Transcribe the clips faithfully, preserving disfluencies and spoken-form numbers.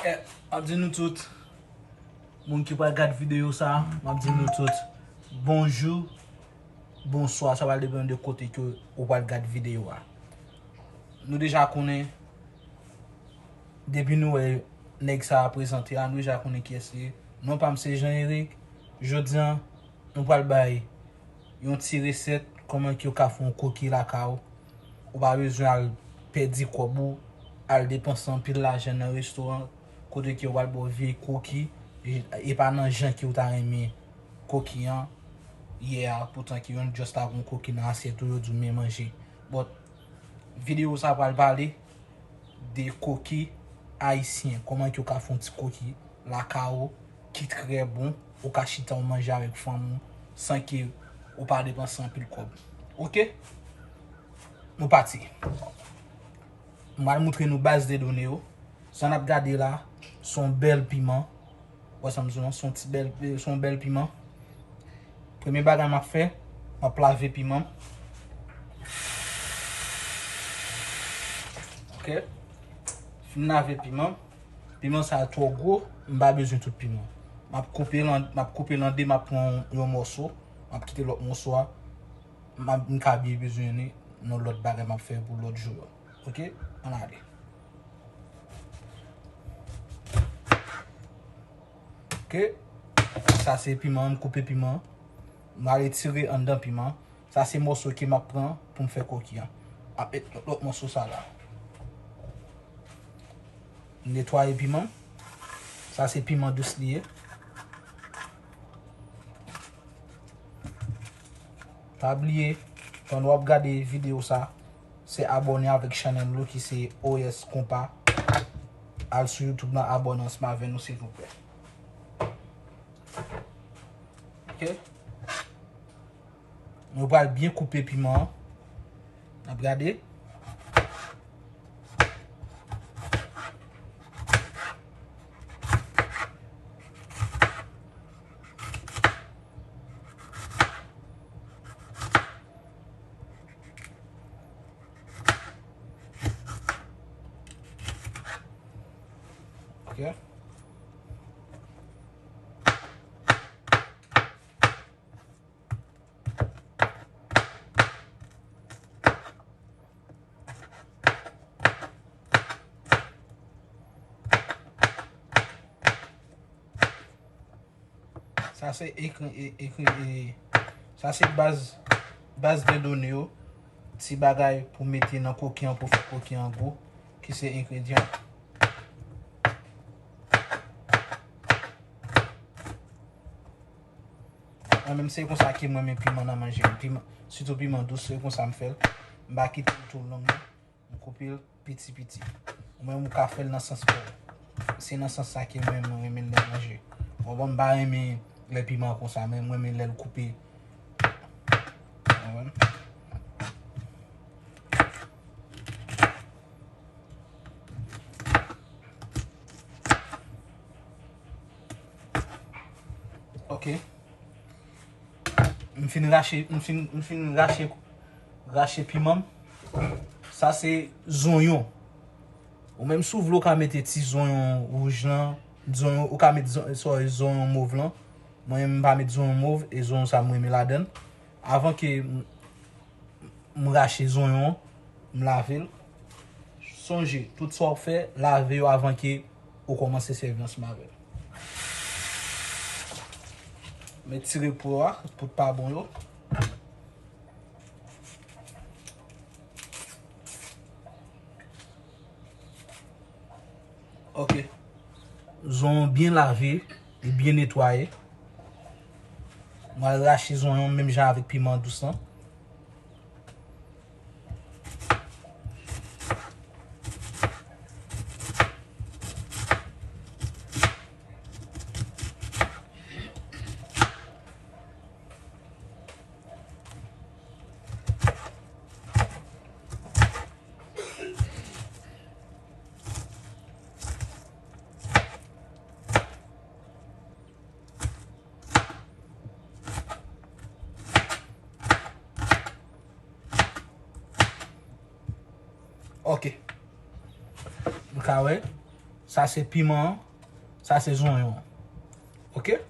Eh, m ap di nou tout, moun ki pral gad videyo sa, m ap di nou tout, bonjou, bonswa, sa pral depann de kote ke ou pral gad videyo a. Nou deja konnen, depi nou wè nèg sa a prezante a, nou deja konnen kiyès li ye. Non pa m se Jean Eric. Jodi a, nou pral bay yon ti resèt kòman ke w ka fè yon koki lakay ou. Ou pa bezwen al pèdi kòb ou, al depanse anpil lajan nan restoran, kote ke yo pral ba w vye koki, e, e pa nan jan ke w ta renmen koki an yè a, poutan ke yon just ta gon koki nan asyèt ou, yo di w men manje. But, videyo sa pral pale de koki ayisyen, kòman ke w ka fè yon ti koki lakay ou ki trè bon, ou ka chita w manje avèk fanmi w san ke ou pa depanse anpil kòb. Oke? Nou pati. M pral moutre nou baz de done yo. Sa n ap gade la, se yon bèl piman. Ou wè sa m di w lan, se yon ti bèl, se yon bèl piman. Premye bagay m ap fè, m ap lave piman m. Oke. Fin lave piman m. Piman sa a twò gwo, m pa bezwen tout piman. M ap koupe l an, m ap koupe l an de, m ap pran yon mòso, m ap kite lòt mòso a. M ap, m ka byen bezwen li nan lòt bagay m ap fè pou lòt jou yo. Oke? Ann ale. Oke? Sa se piman, m koupe piman. M al retire anndan piman. Sa se mòso ke m ap pran pou m fè koki an. M ap met lòt mòso sa la. M netwaye piman. Sa se piman dous li ye. Pa bliye, pandan w ap gade videyo sa, se abòne avèk chanèl nou ki se O S Konpa. Al sou YouTube nan, abòne ansanm avè nou, silvouplè. Oke? Nou pral byen koupe piman an. N ap gade. Ok. Sa se ekri, e, ekri, e, sa se baz, baz de done yo. Ti bagay pou mete nan koki an, pou fè koki an gou, ki se engredyan. Mwen menm se konsa ke mwen renmen piman nan manje m. Piman, sitou piman dous, se konsa m fè l. M pa kite l twò long non. M koupe l piti piti. Ou menm ou ka fè l nan sans pa w. Se nan sans sa ke mwen, mwen renmen l nan manje. Ou konprann, m pa renmen lè piman konsa, men mwen renmen lè l koupe. Ou konprann? Ok. M fin rache, m fin, m fin rache, rache piman m. Sa se zonyon. Ou menm si w vle, ou ka mete ti zonyon wouj lan, zonyon, ou ka met zon-, sorry, zonyon mov lan. Mwen, m pa met zonyon mov, e zonyon sa m renmen ladan l. Avan ke m, m rache zonyon, m lave l. Sonje, tout sa w ap fè, lave yo avan ke ou kòmanse sèvi ansanm avè l. Met ti repo a, pou pa bon yo. Ok. Zonyon byen lave, li byen netwaye. Mwen al rache zonyon menm jan avèk piman dous lan. Ok. Nou ka wè. Sa se piman an. Sa se zonyon an. Oke?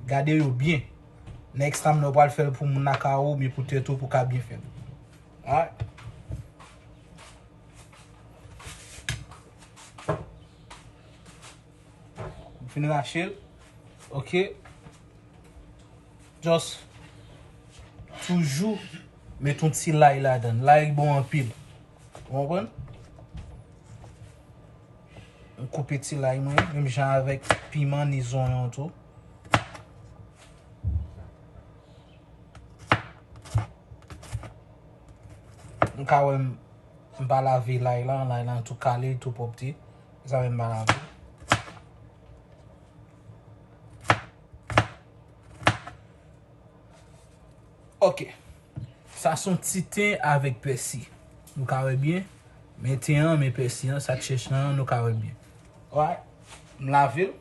Gade yo byen. Next time, lè w pral fè l pou moun lakay ou, oubyen pou tèt ou, pou w ka byen fè l. Alright? M fin rache l. Oke. Just toujou met yon ti lay ladan l. Lay bon anpil. Ou konprann? M koupe ti lay mwen, menm jan avèk piman ni zonyon tou. M ka wè m, m pa lave lay la, lay la tou kale, tou pwòpte. Sa fè m pa lave. Ok. Sa se yon ti ten avèk pèsi. Nou ka wè byen. Men ten an, men pèsi an, sa k chèch lan, nou ka wè byen. Alright. M lave l.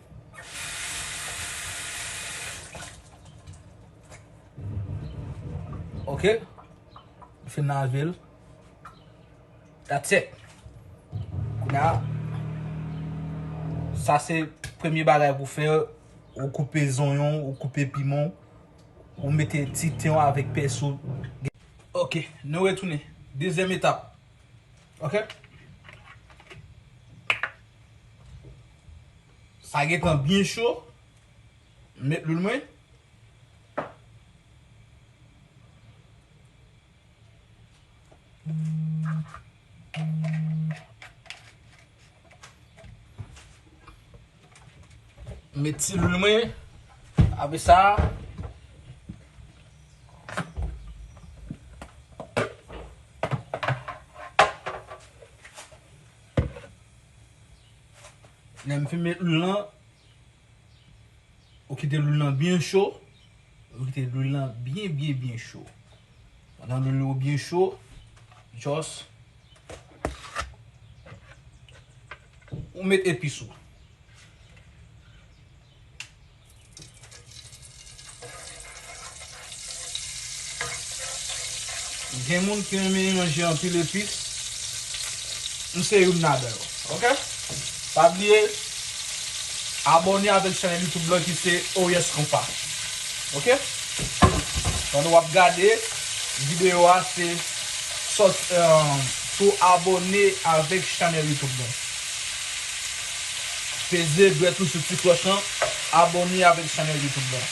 Ok. M fin lave l. That's it. Kounye a, sa se premye bagay pou fè, ou koupe zonyon, ou koupe piman, ou mete ti ten w avèk pèsi w. Ok, nou retounen. Dezyèm etap. Ok? Sa gentan byen cho. M met lwil mwen. Met ti lwil mwen. Apre sa, lè m fin met lwil lan, ou kite lwil lan byen cho. Ou kite lwil lan byen, byen, byen cho. Pandan lwil ou byen cho, just ou met epis ou. Gen moun ki renmen manje anpil epis. M se youn ladan yo. Ok? Pa bliye abòne avèk chanèl YouTube lan ki se Oyès Konpa. Ok? Pandan w ap gade videyo a, se sòt, eh, tou abòne avèk chanèl YouTube lan. Peze dwèt ou sou ti klòch lan, abòne avèk chanèl YouTube lan.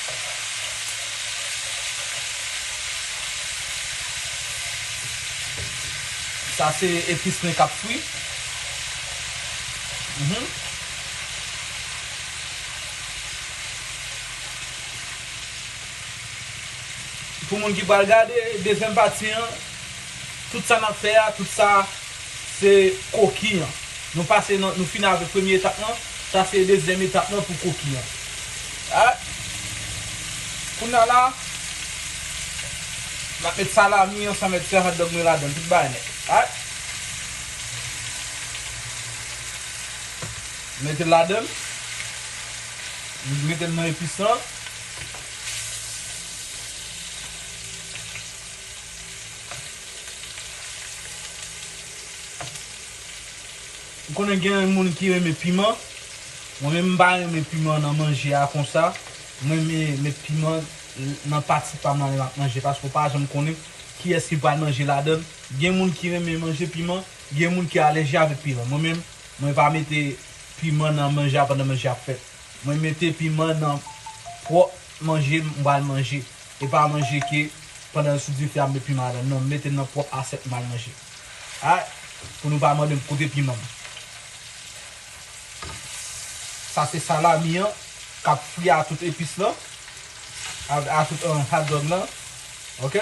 Sa se epis mwen k ap fri. Mhm. Pou moun ki pral gade dezyèm pati an, tout sa n ap fè a, tout sa se koki an. Nou pase nan, nou fini avèk premye etap lan, sa se dezyèm etap lan pou koki an. A, kounye a la, m ap met salami ansanm avèk ti hot dog mwen ladan, tout bagay nèt. A, mete l ladan, mete l nan epis lan. M konnen gen moun ki renmen piman. Mwen menm, m pa renmen piman nan manje a konsa. Mwen renmen met piman nan pati pa m nan lè m ap manje, paske w pa janm konnen kiyès ki pral manje ladan l. Gen moun ki renmen manje piman, gen moun ki alèji avèk piman. Mwen menm, mwen pa mete piman nan manje a pandan manje ap fèt. Mwen mete piman nan pwòp manje m pral manje. E pa manje ke pandan l sou dife a m met piman ladan l. Non, m mete l nan pwòp asyèt m pral manje. Alright, pou nou pa mande m kote piman m. Sa se salami an k ap fri a tout epis lan, a, a tout, um, hot dog lan. Ok?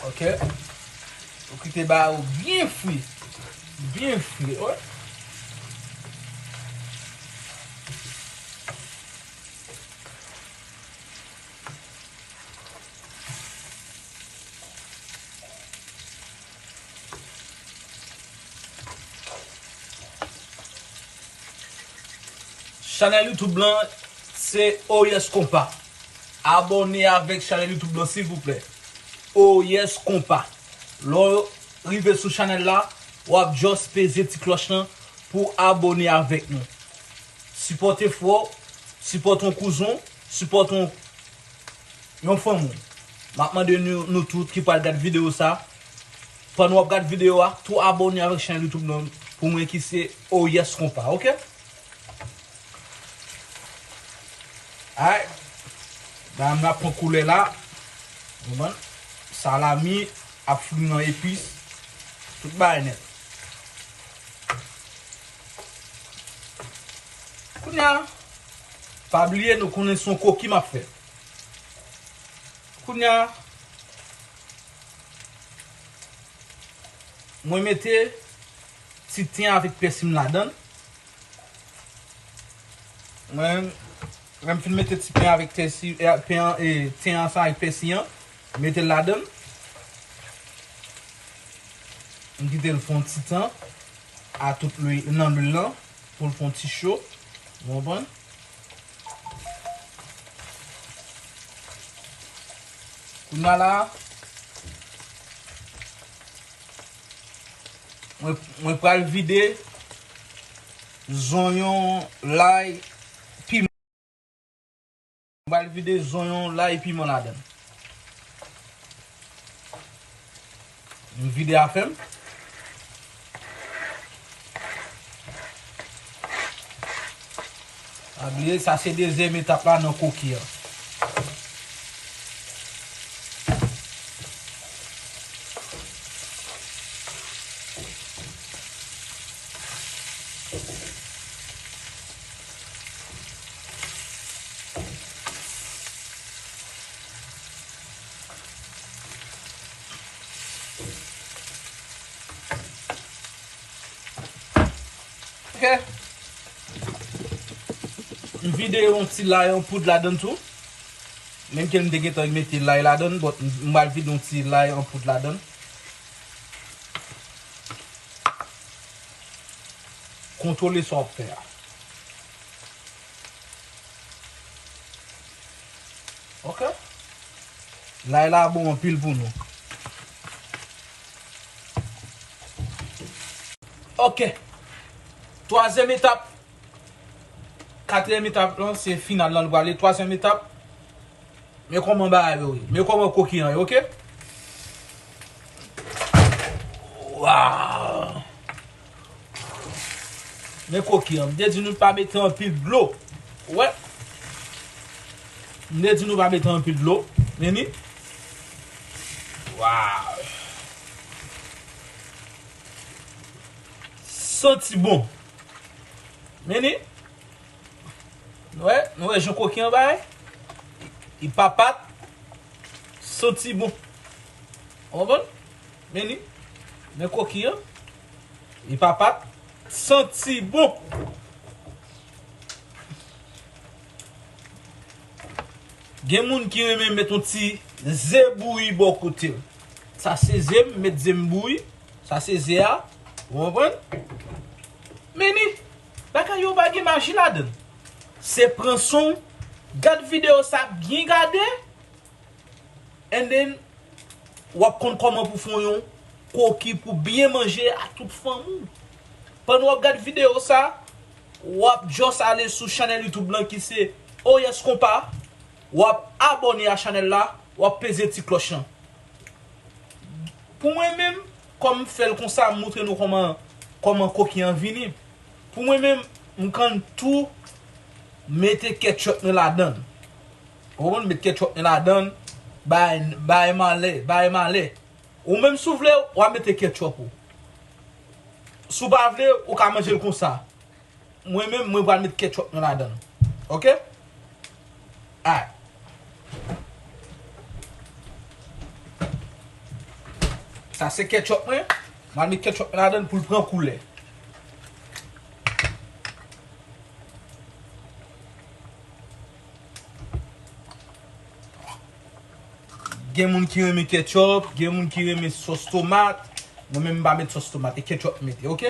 Ok. Ou kite ba ou byen fri. Byen fri, wi. Chanèl YouTube lan se Oh Yes Konpa. Abòne avèk chanèl YouTube lan silvouplè. Oh Yes Konpa. Lè w rive sou chanèl la, w ap just peze ti klòch lan pou abòne avèk nou. Sipòte frè w, sipòte yon kouzen w, sipòte yon yon fanmi w. M ap mande nou, nou tout ki pral gad videyo sa, pandan w ap gad videyo a, tou abòne avèk chanèl YouTube nan pou mwen ki se Oh Yes Konpa, oke? Alright. Bagay m ap pran koulè la. Ou konprann? Salami, ap fri nan epis. Tout bagay nèt. Kounye a, pa bliye nou konnen se yon koki m ap fè. Kounye a, mwen mete ti ten avèk pèsi m ladan l. Mwen, lè m fin mete ti pen avèk pèsi, eh, pen an, eh, ten ansanm avèk pèsi an, mete l ladan l. M kite l fè yon ti tan a tout lwi-, nan lwil lan pou l fè yon ti cho. Ou konprann? Kounye a la, mwen, mwen pral vide zonyon, lay, piman. Mwen pral vide zonyon, lay, piman ladan l. M vide afè m. Pa bliye, sa se dezyèm etap la nan koki an. Ok. M vide yon ti lay an poud ladan l tou. Menm ke m te gentan mete lay ladan l, but m pral vide yon ti lay an poud ladan l. Kontwole sa w ap fè a. Ok. Lay la bon anpil pou nou. Ok. Twazyèm etap. Katriyèm etap lan, se final lan, l prale. Twazyèm etap. Men kòman bagay yo ye. Men kòman koki an ye, ok? Waw! Men koki an. M te di nou pa mete anpil dlo. Ou wè? M te di nou pa mete anpil dlo. Men ni. Waw! Santi bon. Men ni. Nou wè, nou wè jan koki an bay? Li pa pat, santi bon. Ou konprann? Men ni, men koki an, li pa pat, santi bon. Gen moun ki renmen met yon ti ze bouyi bò kote l. Sa se ze m, met ze m bouyi. Sa se ze a. Ou konprann? Men ni, bagay yo pa gen maji ladan l. Se pran san w, gad videyo sa byen gade, and then w ap konn kòman pou fè yon koki pou byen manje ak tout fanmi w. Pandan w ap gad videyo sa, w ap just ale sou chanèl YouTube lan ki se Oh Yes Konpa, w ap abòne a chanèl la, w ap peze ti klòch lan. Pou mwen menm, kòm m fè l konsa, m montre nou kòman, kòman koki an vini. Pou mwen menm, m konn tou mete ketchup mwen ladan l. Ou konprann? Met ketchup mwen ladan l, bay, bay malè, bay malè. Ou menm si w vle, w a mete ketchup ou. Si w pa vle, ou ka manje l konsa. Mwen menm, mwen pral met ketchup mwen ladan l. Ok? Alright. Sa se ketchup mwen. Mwen met ketchup mwen ladan l pou l pran koulè. Gen moun ki renmen ketchup, gen moun ki renmen sòs tomat. Mwen menm m pa met sòs tomat, e ketchup m mete, ok?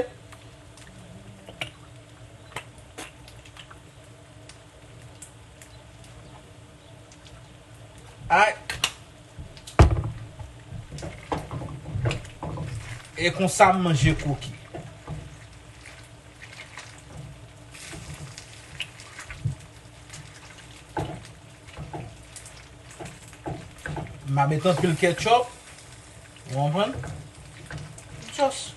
E konsa m manje koki. M a met anpil ketchup. Ou konprann? Just.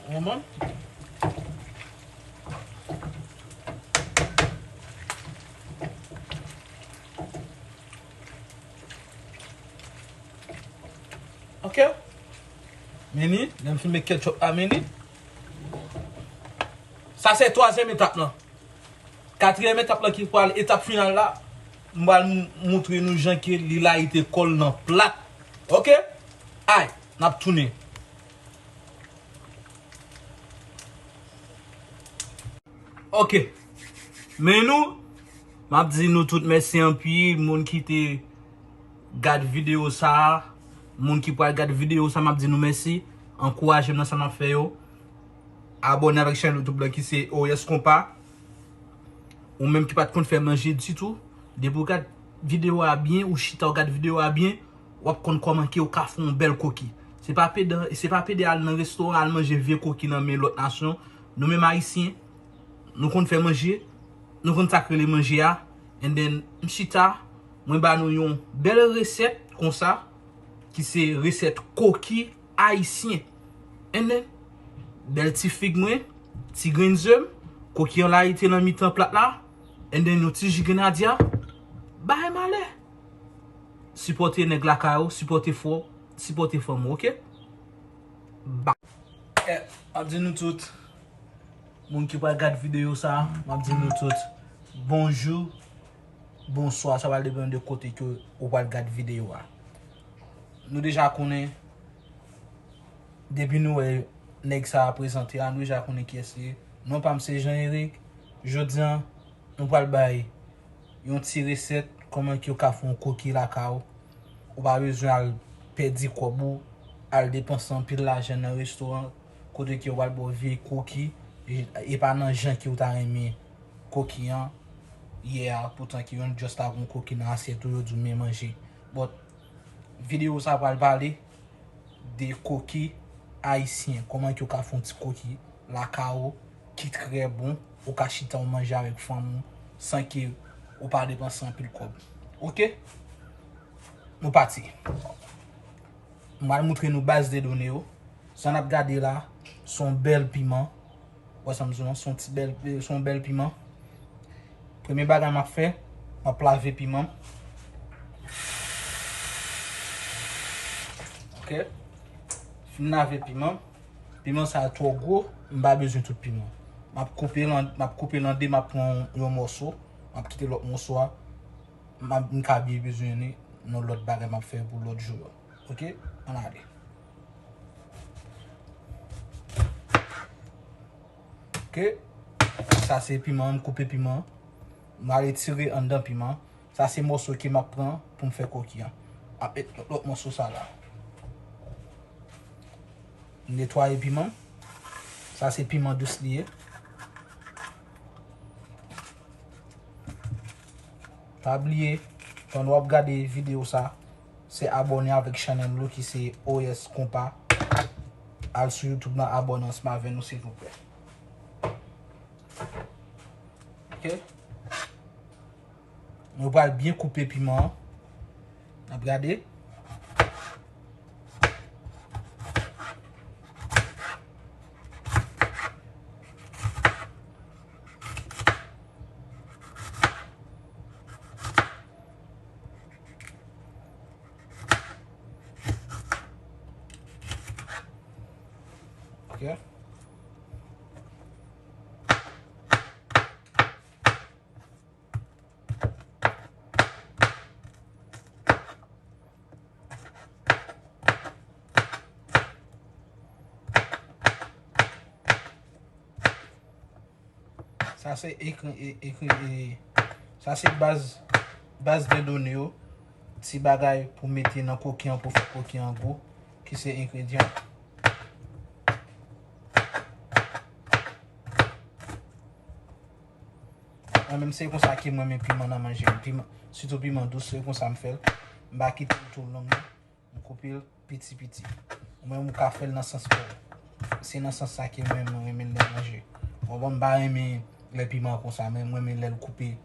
Ou konprann? Ok. Men li, lè m fin met ketchup la, men li. Sa se twazyèm etap lan. Katriyèm etap lan ki pral etap final la, m pral m- moutre nou jan ke li layite kò l nan plat. Ok? Ay, n ap tounen. Ok. Men nou, m ap di nou tout mèsi anpil, moun ki te gad videyo sa a, moun ki pral gad videyo sa a, m ap di nou mèsi. Ankouraje m nan sa m ap fè yo. Abòne avèk chèn YouTube la ki se O S Konpa. Ou menm ki pa t konn fè manje ditou, depi w gad videyo a byen, ou chita w gad videyo a byen, w ap konn kòman ke w ka fè yon bèl koki. Se pa pede, se pa pede al nan restoran, al manje vye koki nan men lòt nasyon. Nou menm Ayisyen, nou konn fè manje, nou konn sa k rele manje a. And then, m chita, mwen ba nou yon bèl resèt konsa, ki se resèt koki ayisyen. And then, bèl ti fig mwen, ti grenn ze m, koki an layite nan mitan plat la, and then yon ti ji grenadya, bay malè. Sipòte nèg lakay ou, sipòte frè w, sipòte fanmi w, ok? Ba. Eh, m ap di nou tout, moun ki pral gad videyo sa, m ap di nou tout, bonjou, bonswa, sa pral depann de kote ke ou pral gad videyo a. Nou deja konnen, depi nou wè nèg sa a prezante a, nou deja konnen kiyès li ye. Non pa m se Jean Eric. Jodi a, nou pral bay yon ti resèt kòman ke w ka fè yon koki lakay ou. Ou pa bezwen al pèdi kòb ou, al depanse anpil lajan nan restoran, kote ke yo pral ba w vye koki, e, e pa nan jan ke w ta renmen koki an yè a, poutan ke yon just ta gon koki nan asyèt ou, yo di w men manje. But, videyo sa pral pale de koki ayisyen. Kòman ke w ka fè yon ti koki lakay ou ki trè bon, ou ka chita w manje avèk fanmi w san ke ou pa depanse anpil kòb. Ok? Nou pati. M pral moutre nou baz de done yo. Sa n ap gade la, se yon bèl piman. Wè sa m di w lan, se yon ti bèl, se yon bèl piman. Premye bagay m ap fè, m ap lave piman m. Ok. Fin lave piman m. Piman sa a twò gwo, m pa bezwen tout piman. M ap koupe l an, m ap koupe l an de, m ap pran yon mòso, m ap kite lòt mòso a. M ap, m ka byen bezwen li nan lòt bagay m ap fè pou lòt jou yo. Ok? Ann ale. Ok? Sa se piman, m koupe piman. M al retire anndan piman. Sa se mòso ke m ap pran pou m fè koki an. M ap met lòt mòso sa la. M netwaye piman. Sa se piman dous li ye. Pa bliye, pandan w ap gade videyo sa, se abòne avèk chanèl nou ki se O S Konpa. Al sou YouTube nan, abòne ansanm avè nou, silvouplè. Ok. Nou pral byen koupe piman an. N ap gade. Ok. Sa se ekri, e, ekri, e, sa se baz, baz de done yo. Ti bagay pou mete nan koki an, pou fè koki an gou, ki se engredyan. Mwen menm se konsa ke mwen renmen piman nan manje m. Piman, sitou piman dous, se konsa m fè l. M pa kite l twò long non. M koupe l piti piti. Ou menm ou ka fè l nan sans pa w. Se nan sans sa ke mwen, mwen renmen l nan manje. Ou konprann? M pa renmen lè piman konsa, men mwen renmen lè l koupe.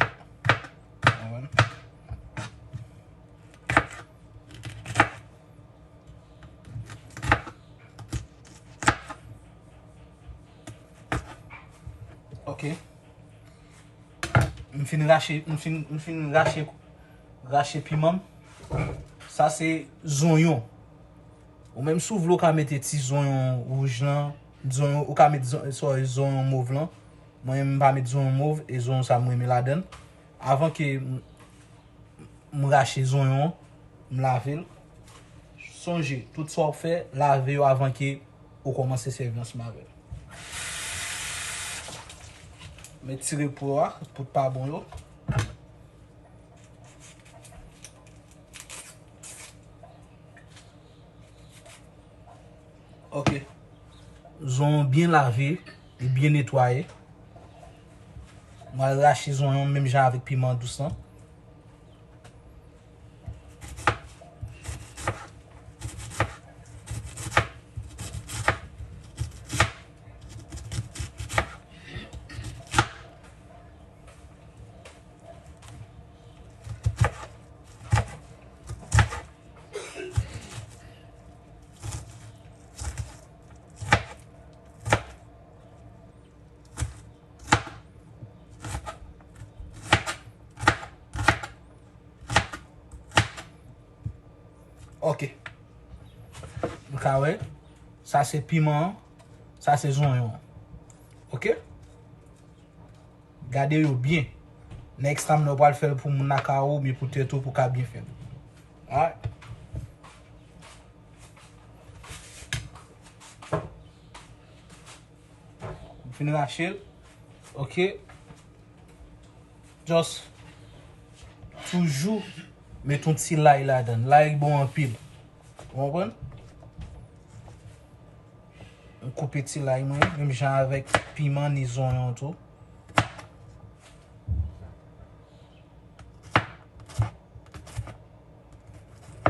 Ou konprann? Ok. M fin rache, m fin, m fin rache, rache piman m. Sa se zonyon. Ou menm si w vle, ou ka mete ti zonyon wouj lan, zonyon, ou ka met zon-, sorry, zonyon mov lan. Mwen, m pa met zonyon mov, e zonyon sa m renmen ladan l. Avan ke m, m rache zonyon, m lave l. Sonje, tout sa w fè, lave yo avan ke ou kòmanse sèvi ansanm avè l. Met ti repo a, pou pa bon yo. Ok. Zonyon byen lave, li byen netwaye. Mwen al rache zonyon menm jan avèk piman dous lan. Ok. Nou ka wè, sa se piman an, sa se zonyon an. Ok? Gade yo byen. Next time, lè w pral fè l pou moun lakay ou, oubyen pou tèt ou, pou w ka byen fè l. Alright. M fin rache l. Ok. Just toujou met yon ti lay ladan l. Lay bon anpil. Ou konprann? M koupe ti lay mwen, menm jan avèk piman ni zonyon tou.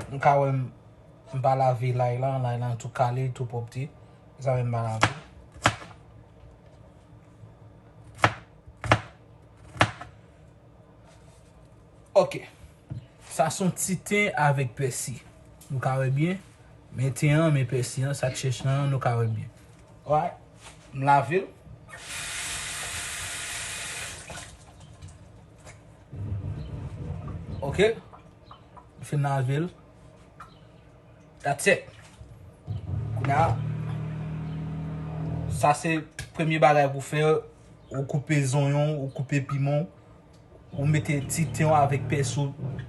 M ka wè m, m pa lave lay la, lay la tou kale, tou pwòpte. Sa fè m pa lave. Ok. Sa se yon ti ten avèk pèsi. Nou ka wè byen. Men ten an, men pèsi an, sa k chèch lan, nou ka wè byen. Alright. M lave l. Ok. M fin lave l. That's it. Kounye a, sa se premye bagay pou fè, ou koupe zonyon, ou koupe piman, ou mete ti ten w avèk pèsi w.